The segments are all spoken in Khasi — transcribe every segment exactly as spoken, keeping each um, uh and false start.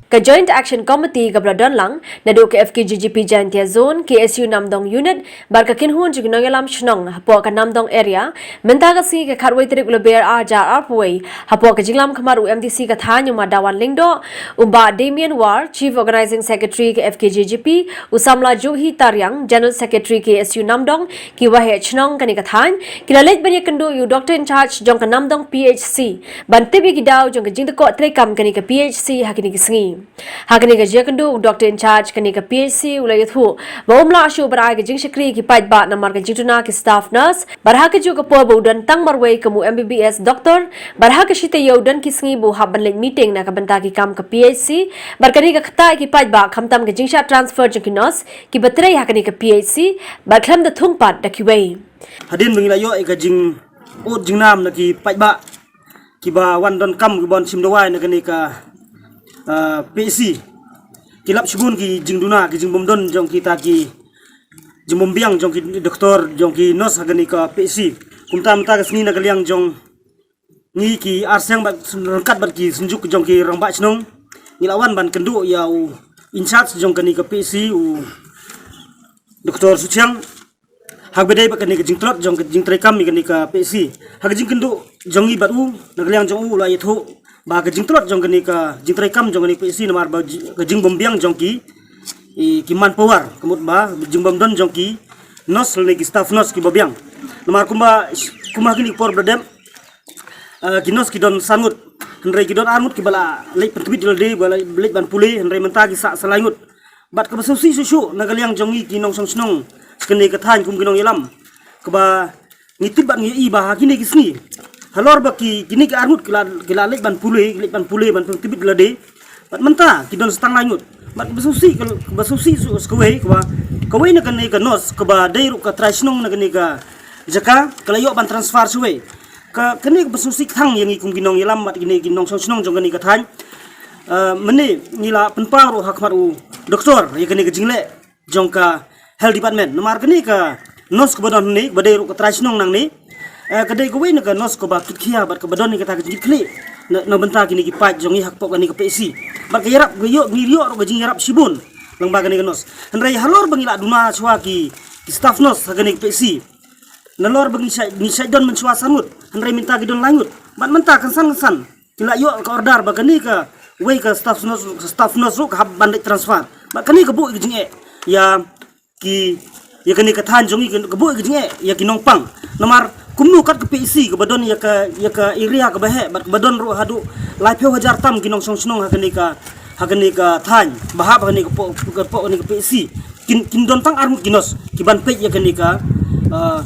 Ka Joint Action Committee kaba la don lang naduh ka F K J G P Jaintia Zone, K S U Namdong Unit bad ka kynhun jong ki nongïalam shnong hapoh ka Namdong Area, mynta ka sngi ka khatwei tarik u Lber ar hajar arphew wei, hapoh ka jingïalam khmat u M D C ka thaiñ u Ma Dawan Lyngdoh, u Bah Damian War, Chief Organising Secretary ka F K J G P, u Samla Juhi Tariang, General Secretary K S U Namdong, ki waheh shnong kane ka thaiñ, ki la leit ban ïakynduh ïa u Doctor in Charge jong ka Namdong P H C ban tip ïa ki daw jong ka jingdukok treikam kane ka P H C ha kine ki sngi. Ha kane ka jingïakynduh, u Doctor in Charge kane ka P H C u la ïathuh ba um lah shuh ban ai ka jingshakri ïa ki paidbah namar ka jingduna ki staff nurse, bad ha kajuh ka por ba u don tang marwei kum u M B B S doctor, bad ha ka shi taïew don ki sngi ba u hap ban leit meeting na ka bynta ki kam ka P H C, bad kane ka ktah ïa ki paidbah khamtam ka jingshah transfer jong ki nurse kiba trei ha kane ka P H C, bad khlem da thung pat da kiwei. Hadien ba ngi la ïoh ïa ka jingud jingnam na ki paidbah kiba wan donkam, kiba wan shim dawai na kane ka, ah, P H C, ki lap shibun ki jingduna, ki jingbym don jong kita ki, jingbym biang jong ki doktor, jong ki nurse ha kane ka P H C. Kumta mynta ka sngi na ka liang jong ngi ki arseng bad ryngkat bad ki synjuk jong ki rangbah shnong, ngi la wan ban kynduh ïa u in charge jong kane ka P H C, u Doktor Suchiang, ha kaba ïadei bad kane ka jingtlot jong ka jingtreikam ïa kane ka P H C. Ha ka jingkynduh jong ngi bad u, na ka liang jong u, u la ïathuh ba ka jingtlot jong kane ka jingtreikam jong kane ka P H C namar ba ji-, ka jingbym biang jong ki, i, ki manpower, ka mut ba jingbym don jong ki nurse lane ki staff nurse kiba biang. Namar kumba, kumba ha kine ki por ba la dep, ah, ki nurse ki don san ngut, hynrei ki don ar ngut kiba la leit pyntbit ïa lade, ba la leit ban pule, hynrei mynta ki sah sa lai ngut. Bad kaba sngewsih shuh shuh na ka liang jong ngi ki nongshong shnong sha kane ka thaiñ kum ki nongïalam, kaba ngi tip bad ngi ïohi ba ha kine ki sngi, halor ba ki, kine ki ar ngut ki la, ki la leit ban pule, leit ban pule ban pyntbit ïa lade. Bad mynta ki don sa tang lai ngut. Bad kaba sngewsih, kaba sngewsih shuh sa kawei, kaba kawei na kane ka nurse kaba dei ruh ka trai shnong na kane ka jaka, ka la ïoh ban transfer shawei. Ka, kane kaba sngewsih kthang ïa ngi kum ki nongïalam bad kine ki nongshong shnong jong kane ka thaiñ. Ah, mynne ngi la pynpaw ruh ha khmat u doktor ïa kane ka jingleh jong ka health department. Namar kane ka nurse kaba don hangne, kaba dei ruh ka trai shnong nangne, eh, ka dei kawei na ka nurse kaba kitkhia bad kaba don ïa kata ka jingkitkhlieh na, na bynta kine ki paid jong ngi hapoh kane ka P H C. Bad ka ïarap, ka ïoh, ngi ïoh ruh ka jingïarap shibun lyngba kane ka nurse. Hynrei halor ba ngi la duna shuwa ki, ki staff nurse ha kane ka P H C, nalor ba ngi shait, ngi shait don mynshuwa san ngut, hynrei mynta ki don lai ngut. Bad mynta kynsan kynsan ngi la ïoh ka order ba kane kawei ka staff nurse, staff nurse ruh ka hap ban leit transfer. Bad kane ka buh ïa ka jingeh ïa ki, ïa kane ka thaiñ jong ngi, ka buh ïa ka jingeh ïa ki nongpang. Namar kumno kat ka P H C kaba don ïa ka, ïa ka area kaba heh bad kaba don ruh haduh laiphew hajar tam ki nongshong shnong ha kane ka, ha kane ka thaiñ, ba hap ha kane ka poh, ka poh kane ka P H C. Kin, kin don tang ar ngut ki nurse ki ban peit ïa kane ka, ah,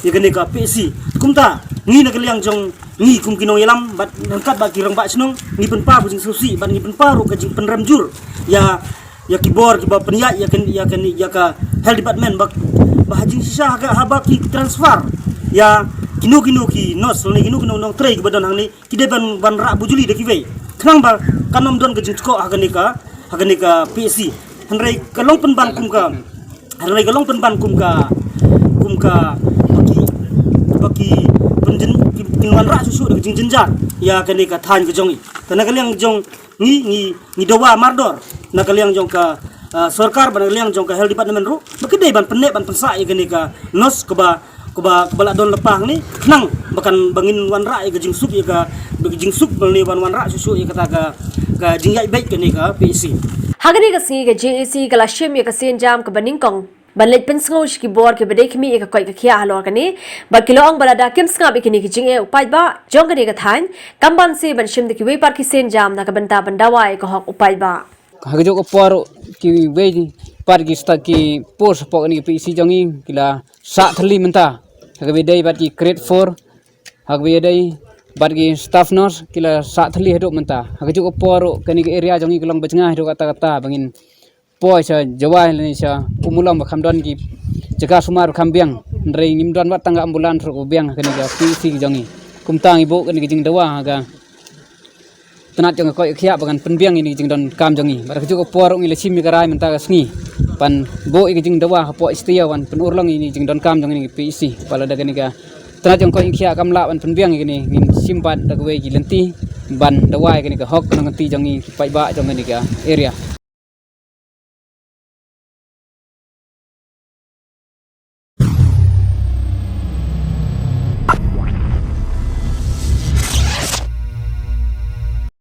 ïa kane ka P H C. Kumta ngi na ka liang jong ngi kum ki nongïalam bad ryngkat bad ki rangbah shnong, ngi pynpaw ka jingsngewsih bad ngi pynpaw ruh ka jingpynrem jur ïa, ïa ki bor kiba pynïaid ïa kane, ïa kane, ïa ka health department ba, ba ha jingshisha ha ka, haba ki transfer ïa kino kino ki nurse lane kino kino nongtrei kiba don hangne, ki dei ban, ban rah bujli da kiwei. Khnang ba kan ym don ka jingtkoh ha kane ka, ha kane ka P H C. Hynrei ka long pynban kum ka, hynrei ka long pynban kum ka, kum ka ba ki, ba ki pynjyn, ki, kin wanrah shuh shuh da ka jingjynjar ïa kane ka thaiñ ka jong ngi. Te na ka liang jong ngi, ngi, ngi dawa mardor na ka liang jong ka, ah, sorkar bad na ka liang jong ka health department ruh ba ki dei ban pynneh ban pynsah ïa kane ka nurse kaba, kaba, kaba la don lypa hangne, khnang ba kan, ba ngin wanrah ïa ka jingsuk, ïa ka, ba ka jingsuk ba ngin wan wanrah shuh shuh ïa kata ka, ka jingïaid beit kane ka P H C. Ha kane ka sngi ka J A C ka la shim ïa ka sienjam kaba nyngkong ban leit pynsngew sha ki bor kiba dei khmih ïa ka koit ka khiah halor kane, bad ki la ong ba lada kim sngap ïa kine ki jingeh u paidbah jong kane ka thaiñ, kam banse ban shim da kiwei pat ki sienjam na ka bynta ban dawa ïa ka hok u paidbah. Ha kajuh ka por ruh kiwei pat ki sta ki por shapoh kane ka P H C jong ngi ki la sah thylli mynta. Ha kaba ïadei bad ki grade four, ha kaba ïadei bad ki staff nurse ki la sah thylli haduh mynta. Ha kajuh ka por ruh kane ka area jong ngi ka long ba jngai haduh katta katta ba ngin poi sha Jowai lane sha Ummulong ba kham don ki jaka sumar ba kham biang. Hynrei ngim don wat tang ka ambulance ruh ba biang ha kane ka P H C jong ngi. Kumta ngi buh kane ka jingdawa ha ka tnat jong ka koit ka khiah ba kan pynbiang ïa kane ka jingdonkam jong ngi. Bad ha kajuh ka por ruh ngi la shim ïa ka rai mynta ka sngi ban buh ïa ka jingdawa hapoh Ïew Sting ban pynurlong ïa kane ka jingdonkam jong ngi kane ka P H C. Ba lada kane ka Tang jong ko i khiah kam lah ban pynbiang ïa kane, ngin shim pat da kawei ki lynti ban dawa ïa kane ka hok nongkynti jong ngi ki paidbah jong kane ka area.